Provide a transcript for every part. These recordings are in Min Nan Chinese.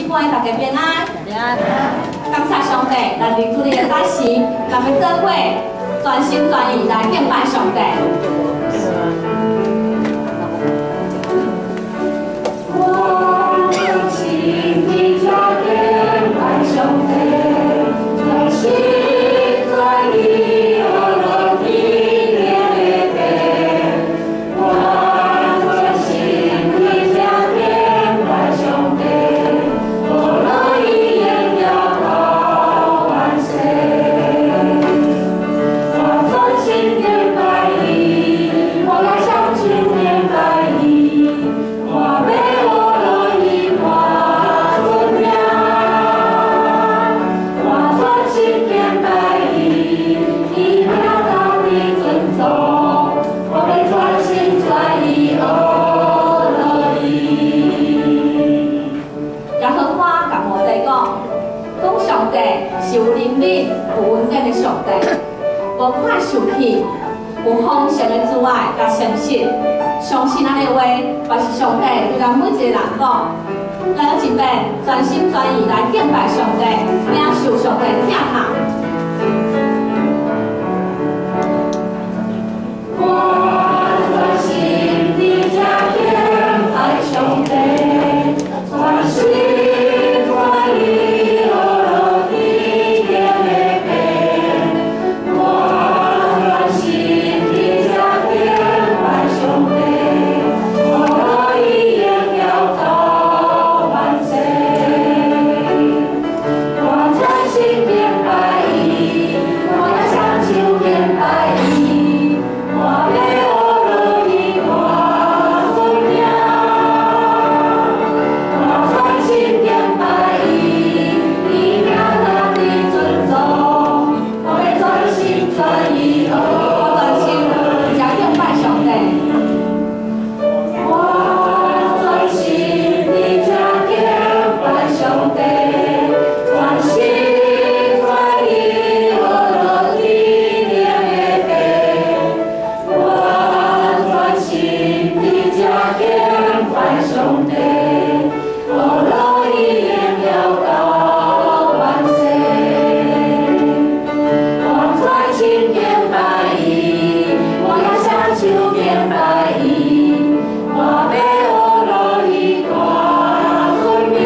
妹，大家平安。平安。感謝上帝，咱佇主日的早時，咱欲做伙全心全意來敬拜上帝。我全心佇遮敬拜上帝，全心全意學落天頂的父。我全心佇遮敬拜上帝，學落伊榮耀到萬世。我全心敬拜伊，我來雙手敬拜伊，我欲學落伊大尊名。我全心敬拜伊，伊名大佇尊崇，我欲全心全意學落伊。耶和華共摩西講，講上帝是有憐憫、有恩典的上帝，無快受氣，有豐盛的慈愛佮誠實。相信按呢話，嘛是上帝對咱每一個人講。咱閣一遍全心全意來敬拜上帝，領受上帝疼痛。我全心佇遮敬拜上帝，全心全意學落天頂的父。我全心佇遮敬拜上帝，學落伊榮耀到萬世。我全心敬拜伊，我來雙手敬拜伊，我欲學落伊大尊名。我全心敬拜伊，伊名大佇尊崇，我欲全心全意學。我全心佇遮敬拜上帝。我全心佇遮敬拜上帝，全心全意學落天頂的父。我全心佇遮敬拜上帝，學落伊榮耀到萬世。我全心敬拜伊，我也雙手敬拜伊，我欲學落伊大尊名。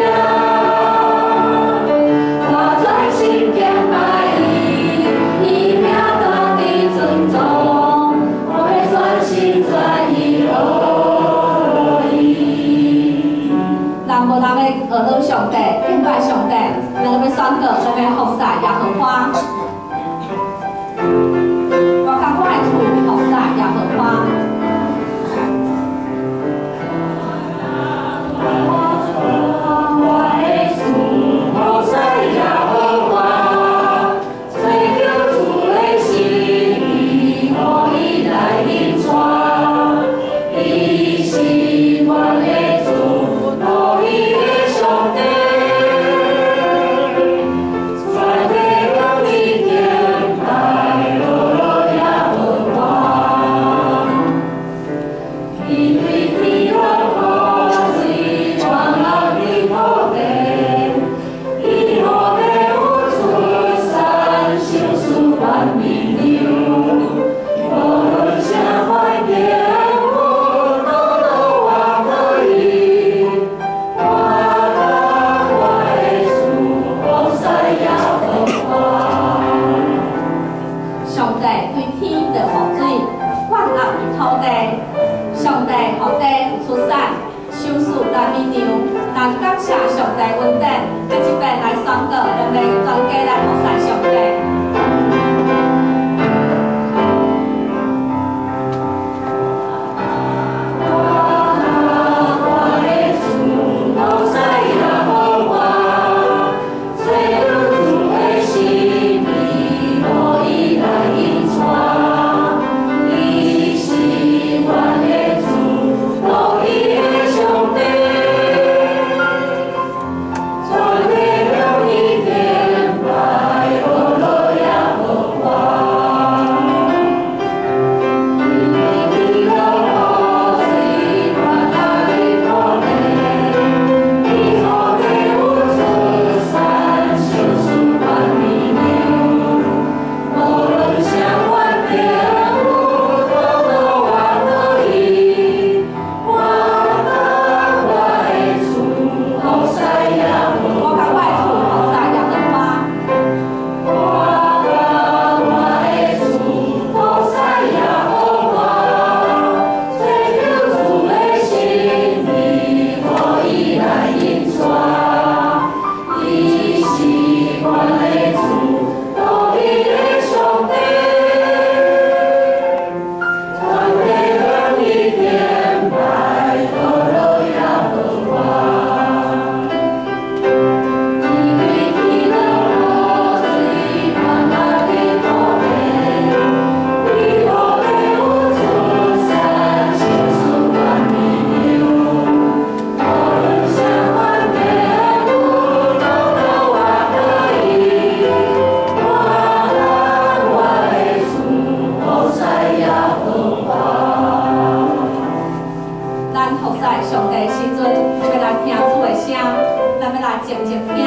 我全心敬拜伊，伊名大佇尊崇，我欲全心全意學落伊。咱無人欲學落上帝，敬拜上帝，咱欲宣告，咱欲服侍耶和華。我共我的厝服侍耶和華。我的厝服侍耶和華，追求主的心意，予伊來引帶。伊是阮的主，獨一的上帝。全體向伊敬拜，學落耶和華。伊對天落雨水，灌落佇土地，伊予萬物出產，賞賜萬民糧。無論啥環境，有倒倒我可以。我共我的厝服侍耶和華。上帝對天落雨水，灌壓佇土地。上帝予地有出產，賞賜咱米糧。咱感謝上帝恩典，閣一遍來宣告，咱欲全家來服侍上帝。我共我的厝服侍耶和華，追求主的心意，予伊來引帶。伊是阮的主，獨一的上帝。全體向伊敬拜，學落靜靜聽。